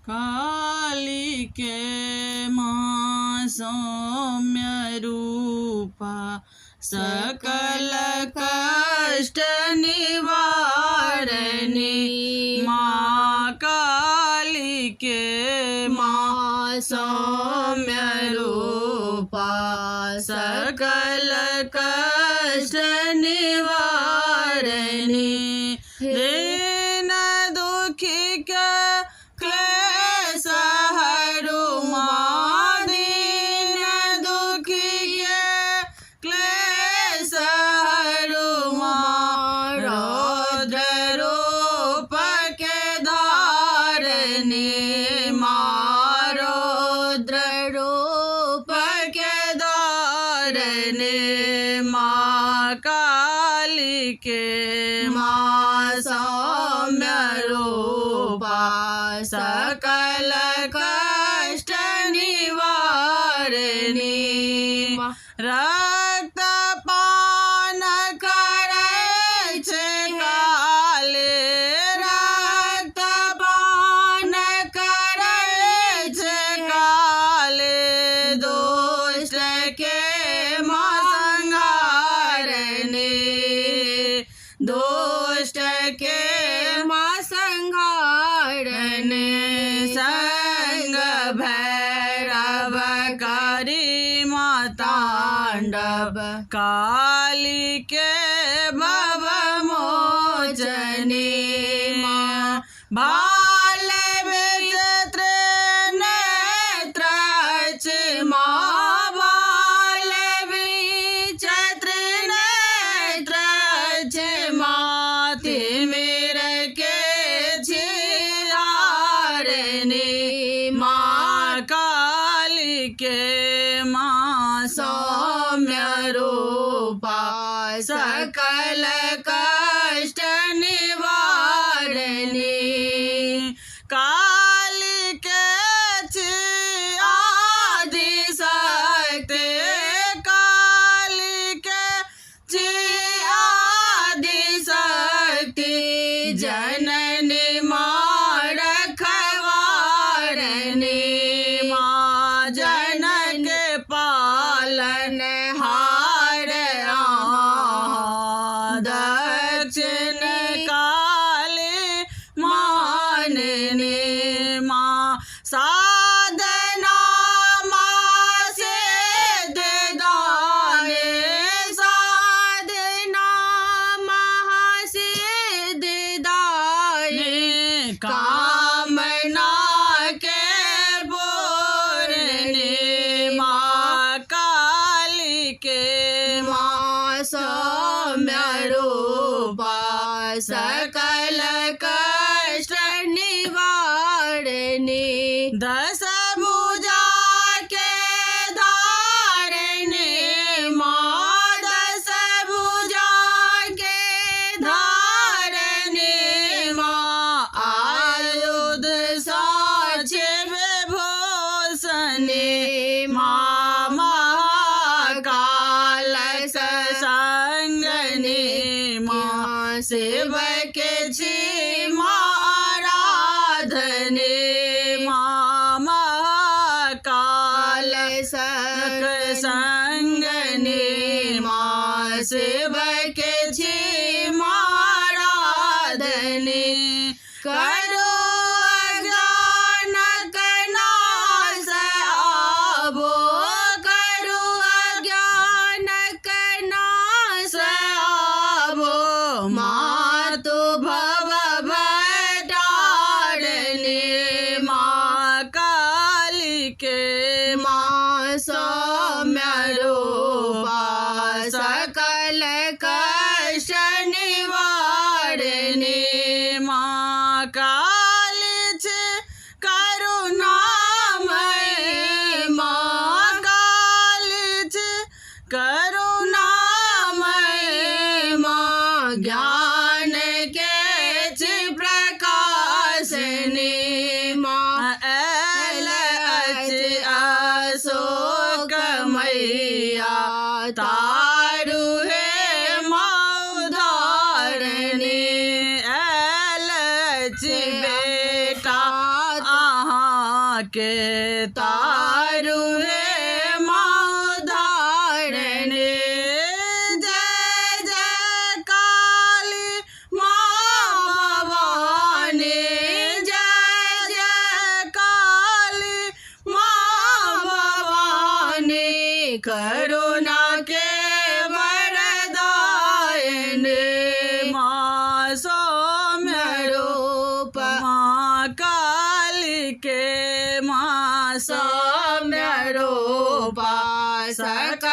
काली के माँ सौम्य रूपा, सकल कष्ट निवारणी। माँ काली के माँ सौम्य रूपा, सकल कष्ट निवारणी। दीन दुखी के क्लेश हरू माँ, दीन दुखी के क्लेश हरू माँ, रौद्र रूप के धारणी माँ, रौद्र रूप के धारणी। माँ काली के माँ सौम्य रूपा, सकल कष्ट निवारणी। रक्त पान करै छै काले, रक्त पान करै छै काले, दुष्ट के माँ संहारणी, दुष्ट के माँ संहारणी। संग भैरव करी माँ तांडव, काली के भव मोचनी। माँ भाल विचित्र नेत्र अछि माँ, भाल विचित्र नेत्र अछि माँ, तिमिर के छिहारनी। माँ काली के माँ सौम्य रूपा, सकल कष्ट निवारणी। काली के छी आदि शक्ति, काली के छी आदि शक्ति, जननी माँ रखवारनी। माँ जनक पालन हार अहाँ, दक्षिण काली माननी। माँ साधना माँ सिद्ध दाने, साधना महासिद्धदायिनी, कामना के पूरनी। माँ काली के माँ सौम्य रूपा, सकल कष्ट निवारणी। दस भुजा के धारणी माँ, दस भुजा के धारणी माँ, आयुध साक्षी विभूषणी। माँ महाकाल संगनी माँ, शिव के छी आराधनी। माँ महाकाल संगनी माँ, शिव के छी आराधनी। करो अज्ञानक नाश आबो, करो अज्ञानक नाश आबो, मातु भव भटारणी। माँ काली के माँ सौम्य रूपा, सकल कष्ट निवारणी। माँ काली छे करुणामयी, माँ काली छे करुणामयी। माँ ज्ञान के छी प्रकाशनी। माँ एल अछि अशोक मैया, तारू हे मौधारणी। एल अछि बेटा अहाँ के तारू हे माँ धारणी। जय जय काली माँ भवानी, जय जय काली माँ भवानी, करुणा के वरदायिनी। माँ सौम्य रूप माँ काली के माँ सौम्य रूपा सकल